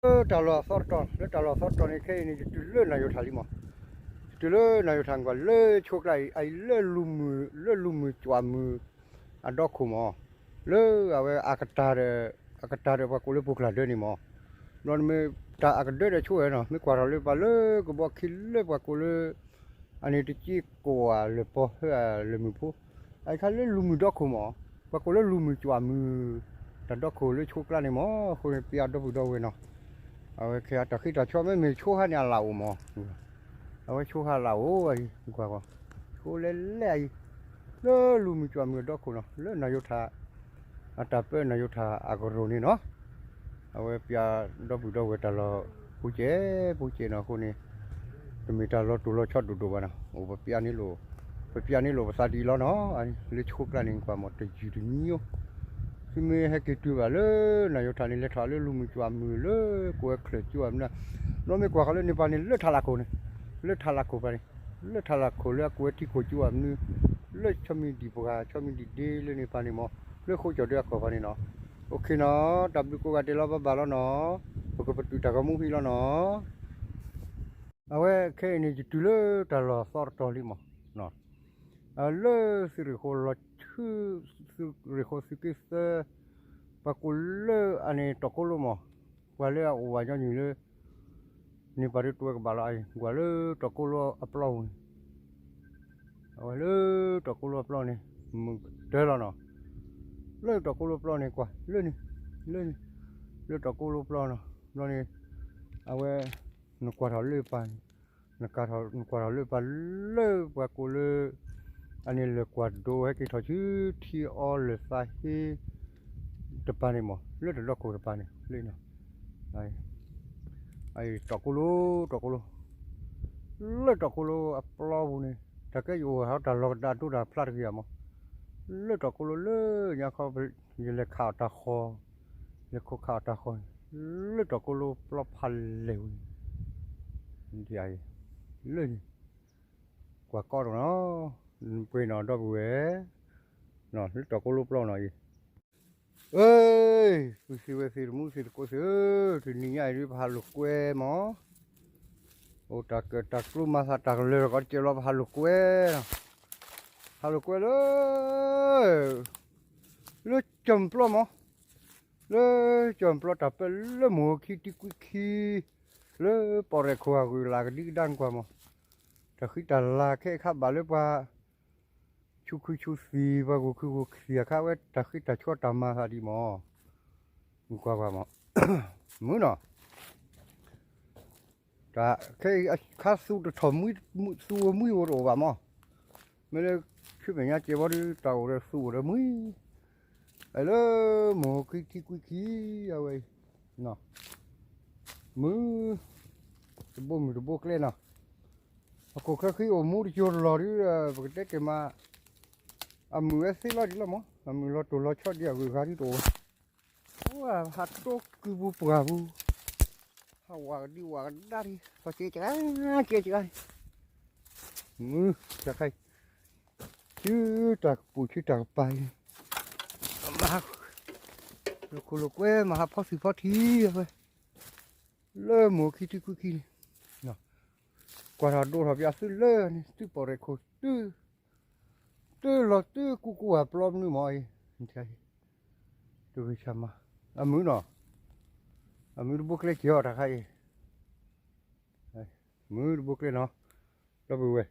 လၢတၢ်လီၢ်အသီတတီၤ လၢတၢ်လီၢ်အသီတတီၤန့ၣ် ခဲအံၤန့ၣ် ယတုၤလၢနၢ်ယိၤထၣ်လံမး, ယတုၤလၢနၢ်ယိၤထၣ် ကွၢ်လၢဆိကျါအံၤ အအံၤလၢလူမုၢ် လၢလူမုၢ်ကွၢ်မုၢ် အဒီခိၣ်မး, လၢအဝဲအကတၢၢ်ဒီး အကတၢၢ်ဒီးပှၤကိးလၢပူၤကျၢ်ဒၢန့ၣ်မး, ဘျီန့ၣ်မ့ၢ်တၢ်အကဒၢဒီးဆိဝဲနီၤ မ့ၢ်ကွၢ်ထီၣ်လၢပှၤလၢကဘီခံလၢပှၤကိးလၢ အန့ၣ်တက့ကိးဧါလၢပီၢ်ဟၢလၢမုၢ်ဖိ, အအံၤခါလၢလူမုၢ်ဒီခိၣ်မး, ပှၤကိးလၢလူမုၢ်ကွၢ်မုၢ် တၢ်ဒီခိၣ်လၢဆိကျါန့ၣ်မး, အဃိန့ၣ် ပျဲအဒီပုၢ်ဒီဝဲၢ်နီၤ, အဝဲခဲအံၤတၢ်ဃံတၢ်ဆီမ့မ့ၢ်ဆိဟါန့ၣ်အလၢ်အိၣ်မး, အဝဲဆိဟါလၢ်အိၣ်အံၤ ကွၢ်ကွၢ်, ဆိလဲၤလဲၤအံၤ လၢလူမုၢ်ကွၢ်မုၢ်အဒီခိၣ်နီၤ လၢနၢ်ယိၤထၣ် အတၢ်ပၢနၢ်ယိၤထၣ်အကရိၢ်န့ၣ်နီၤ, အဝဲပျဲဒီပုၢ်ဒီဝဲၢ်တၢ်လီၢ် ပူၤစဲးပူၤစဲးနီၤ အဃိန့ၣ် တမ့ၢ်တၢ်လီၤတိၢ်လီၤဆီဒိၣ်ဒိၣ်ဘၣ်နီၤ, အိၣ်ပပျဲန့ၣ်လိာ်, ပပျဲန့ၣ်လိာ်ပသးဒ်အံၤလီၤနီၤ, လၢဆိကျါန့ၣ် ကွၢ်မးတယုၢ်တညိ, သုမ့ၢ်ဟဲက့ၤတုၤဘၣ်လၢနၢ်ယိၤထၣ်န့ၣ် လဲၤထီၣ်လၢလူမုၢ်ကွၢ်မုၢ်လၢကိးဝဲချၢၣ်ကၠိအမနုၤ, ဘျီမ့ၢ်ကွၢ်ဃီလၢန့ၣ်ပၤန့ၣ် လၢထးလၢ်ခိၣ်န့ၣ်, လၢထးလၢ်ခိၣ်ပၤန့ၣ်, လၢထးလၢ်ခိၣ်လၢအကိးဝဲထံခိၣ်ကၠိအမနုၤ, လၢဆီမံၤဒံၣ်ပှၢ် ဆီမံၤဒံၣ်ဒ့လၢန့ၣ်ပၤန့ၣ်မး, လၢဃိကၠီၣ်ဒၢအကီၢ်ပၤန့ၣ်နီၤ, အိၣ်ခ့နီၤ, တၢ်ဘျုးကိးဂၤဒဲးလီၤ ဘၣ်ဘၣ်လီၤနီၤ, ပကပတုာ်တၢ်ဂီၤမူဖဲလီၤနီၤ အဝဲခဲအံၤန့ၣ် ယတုၤလၢတၢ်လီၢ်သီတတီၤလံမး, လၢသုးရ့ၣ်ဃိလီၤဆူ သုးရ့ၣ်ဃိသုးက့သၢ, ပှၤကိးလၢအန့ၣ်တီၢ်ကိလိမး, ပှၤလၢအအိၣ်ဝဲညီနုၢ်လၢ န့ၣ်ပၤဒုးတဝဲကဘၣ်လီၤအံၤ ကွၢ်လၢတီၢ်ကိလိအပျီပူၤန့ၣ်, အဝဲလၢတီၢ်ကိလိအပျီန့ၣ် မုၢ်တၢလီၤနီၤ, လၢတီၢ်ကိလိအပျီန့ၣ် ကွၢ်လၢန့ၣ်, လၢန့ၣ်, လၢတီၢ်ကိလိအပျီနီၤ, ဘျီန့ၣ် အဝဲ နကွၢ်ထီၣ်လၢပၤန့ၣ်, နကွၢ်ထီၣ်လၢပၤလၢပှၤကိးလၢ အန့ၣ်လၢကွၢ်ဒိဟဲက့ၤထီၣ်ဆူထံအီလၢသးဟ့ တပၤန့ၣ်မး လၢတၢ်ဒီခိၣ်တပၤန့ၣ် လၢ တီၢ်ကိလိ တီၢ်ကိလိ, လၢတီၢ်ကိလိအပျီပူၤန့ၣ် တၢ်ကဲယအိၣ်ဟးတၢ်လီၢ်ကဒါဒိတၢ်ဖျါတဂ့ၤဧါမး, လၢတီၢ်ကိလိလၢညါခီ ယလဲၤခးအီၣ်တၢ်ဃီ, လဲၤခိးခးအီၣ်တၢ်ဃီန့ၣ် လၢတီၢ်ကိလိပျီဖးလဲၢ်ဝဲန့ၣ်, လၢန့ၣ် ကွၢ်ကီတနီၤ, ပှ့ၤနီၤဒီပုၢ်ဝဲၢ်, လၢတီၢ်ကိလိပျီနီၤအံၤ, အ့, ပုၢ်သ့ၣ်ဝဲၢ်သ့ၣ်တမူသ့ၣ်သကိးသ့ၣ်ဧၢ, တနံၤညါအံၤဒ်ပဟးလိာ်ကွဲမး, အိၣ်တၢ်ကၢၣ်တၢ်ကျူမၤသးတၢ်ကလၢၤတကီးတကဲးလီၤ ပဟးလိာ်ကွဲနီၤ, ဟးလိာ်ကွဲလၢ လၢကၠီၣ်ပျီမး, လၢကၠီၣ်ပျီတၢ်ပၢလၢမိၢ်ခံတံကွံခံ, လၢပီၣ်ရဲၣ်ခိၣ်အဂုၤအလၢ်ကဒံကဒါကွၢ်မး, တၢ်ဃံတၢ်လၤခဲအံၤခါဘၣ်လၢပှၤ ဆူၣ်ခုဆူၣ်သံၣ် ပှၤဂိၢ်ခုဂိၢ်သံၣ်အခါ အဝဲတၢ်ဃံတၢ်ဆိတၢ်မၤသးဒ်မး, ကွၢ်ကွၢ်မး, မုၢ်နီၤ တၢ်ခဲအံၤအခါသူတထီၣ်မှံ သူဝဲမှံဝဲတအိၣ်ဘၣ်မး, မ့ၢ်လၢ ဆူမဲာ်ညါကဲးဘီဒု တၢ်အိၣ်ဒီးသူအိၣ်ဒီးမှံ, အလၢမိၢ်ခံထံကွံခံ အဝဲအံၤ, မုၢ် တဘိမုၢ်တဘိကျဲနီၤ, အခိၣ်ချၢဃံအိၣ်မူတကၠိလီၤဒု ပကတဲက့ၤမး, အမုၢ်ဝဲသ့လီၤဒ်လီၤမး, အမုၢ်လီၤတိၢ်လီၤဆီဒံးအဂုၤအဂၤဒ်တအိၣ်ဝဲ ပှၤဟးတိၢ်ကုပူၤပှၢ်ပူၤ, ဟးဝးကဒံဝးကဒါဒံး ပှၤကဲကဒါ ကဲကဒါ, မုၢ် တၢ်ခါအံၤ, ဆူတၢ်ကပူၤဆူတၢ်ကပၤအံၤ, မၤဟး လိာ်ခိၣ်လိာ်ကွဲ မၤဟးဖီသံၣ်ဖီထံအဝဲ, လၢမိၢ်ခံထံကွံခံန့ၣ်, ကွၢ်ထီၣ်ဒိၣ်ထီၣ်ပၠးသုလၢန့ၣ် သုပီၣ်ရဲၣ်ခိၣ် သု တလီၤသုကူကူဝဲပျီမနုၤမးအံၤ, တဂ့ၤဆၢမး, အမုၢ်နီၤ, အမုၢ်တဘိကျဲက့ၤအီၤတၢ်ခါအံၤ, မုၢ်တဘိကျဲနီၤ, ဒီပုၢ်ဝဲၢ်,